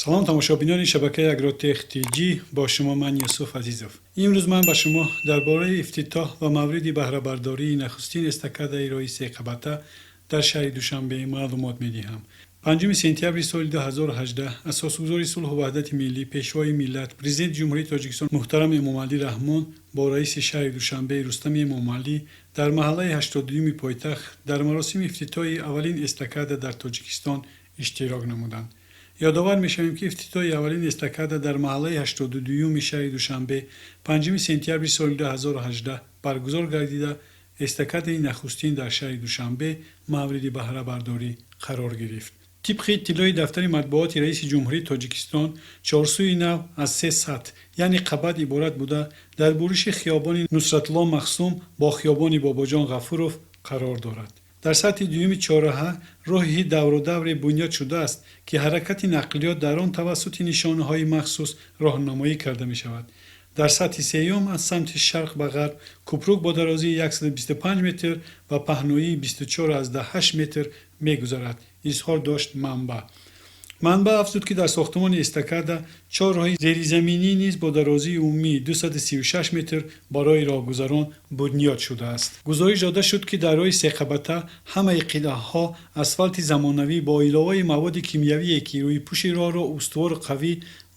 Салом, тамошобинони шабакаи Агротех Тҷ, бо шумо ман, Юсуф Азизов. Имрӯз ман ба шумо дар бораи ифтитоҳ ва мавриди баҳрабардории нахустин эстакадаи роҳи секабата дар шаҳри Душанбе маълумот медиҳам. 5 сентябри соли 2018 асосгузори сулҳу ваҳдати миллӣ, пешвои миллат, президенти Ҷумҳурии Тоҷикистон муҳтарам Эмомалӣ Раҳмон бо раиси шаҳри Душанбе Рустами Эмомалӣ дар маҳаллаи 82-юми пойтахт дар маросими ифтитоҳи аввалин эстакада дар Тоҷикистон иштирок намуданд. Ёдовар мешавем, ки ифтитоҳи аввалин эстакада дар маҳаллаи 82-юми шаҳри Душанбе 5 сентябри соли 2018 баргузор гардида, эстакадаи нахустин дар шаҳри Душанбе мавриди баҳрабардорӣ қарор гирифт. Тибқи иттилои дафтари матбуоти раиси Ҷумҳурии Тоҷикистон, чорсӯи нав аз се сатҳ, яъне қабат иборат буда, дар буриши хиёбони Нусратулло Махсум бо хиёбони Бобоҷон Ғафуров қарор дорад. Дар сатҳи дуюми чорраҳа роҳи даврудавре бунёд шудааст, ки ҳаракати нақлиёт дар он тавассути нишонаҳои махсус роҳнамоӣ карда мешавад. Дар сатҳи сеюм аз самти шарқ ба ғарб купрук бо дарозии 125 метр ва паҳноии 24,8 метр мегузарад, изҳор дошт манбаъ. Манбаъ афзуд, ки дар сохтмони эстакада чор роҳи зеризаминӣ низ бо дарозии умумии 236 метр барои роҳгузарон бунёд шудааст. Гузориш дода шуд, ки дар роҳи секабата ҳамаи қитъаҳо асфалти замонавӣ бо иловаи маводи кимиёвие, ки рӯйпӯши роҳро устувору қавӣ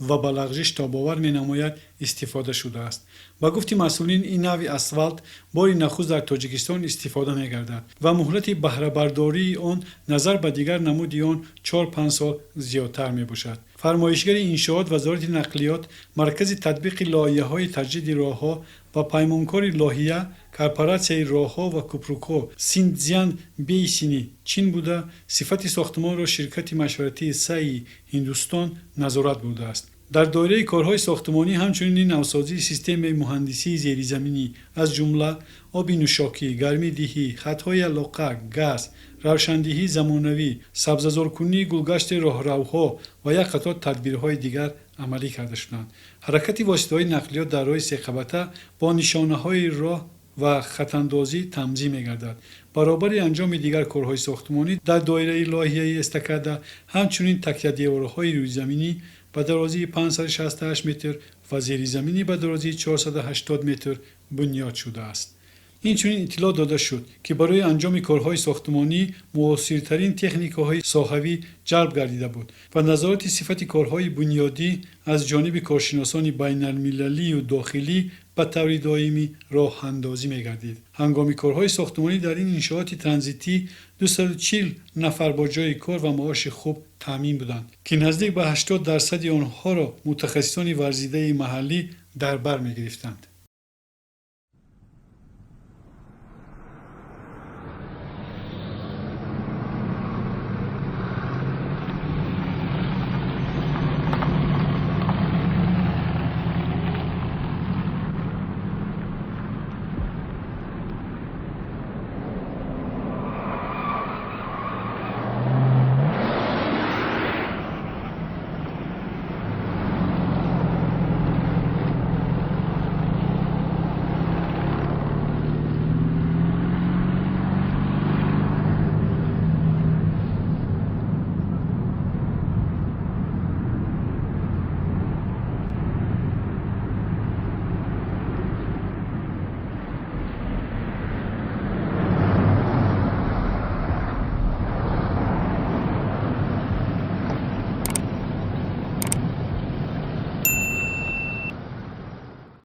ва ба лағжиш тобовар менамояд, истифода шудааст. Ба гуфти масъулин, ин навъи асфалт бори нахуст дар Тоҷикистон истифода мегардад ва муҳлати баҳрабардории он назар ба дигар намуди он 4-5 сол зиёдтар мебошад. Фармоишгари иншоот Вазорати нақлиёт, Маркази татбиқи лоиҳаҳои таҷдиди роҳҳо ва паймонкори лоиҳа Корпоратсияи роҳҳо ва купрукҳо Синцзян Бейсини Чин буда, сифати сохтмонро ширкати машваратии САИ Ҳиндустон назорат бурдааст. Дар доираи корҳои сохтмонӣ ҳамчунин навсозии системаи муҳандисии зеризаминӣ, аз ҷумла оби нӯшокӣ, гармидиҳӣ, хатҳои алоқа, газ, равшандиҳии замонавӣ, сабзазоркунии гулгашти роҳравҳо ва як қатор тадбирҳои дигар амалӣ карда шуданд. Ҳаракати воситаҳои нақлиёт дар роҳи секабата бо нишонаҳои роҳ ва хатандозӣ танзим мегардад. Баробари анҷоми дигар корҳои сохтмонӣ дар доираи лоиҳаи эстакада ҳамчунин такядеворҳои рӯйзаминӣ ба дарозии 568 метр ва зеризаминӣ ба дарозии 480 метр бунёд шудааст. Инчунин иттилоъ дода шуд, ки барои анҷоми корҳои сохтмонӣ муосиртарин техникаҳои соҳавӣ ҷалб гардида буд ва назорати сифати корҳои бунёдӣ аз ҷониби коршиносони байналмилалию дохилӣ ба таври доимӣ роҳандозӣ мегардид. Ҳангоми корҳои сохтмонӣ дар ин иншооти транзитӣ 240 нафар бо ҷойи кор ва маоши хуб таъмин буданд, ки наздик ба 80 дарсади онҳоро мутахассисони варзидаи маҳаллӣ дар бар мегирифтанд.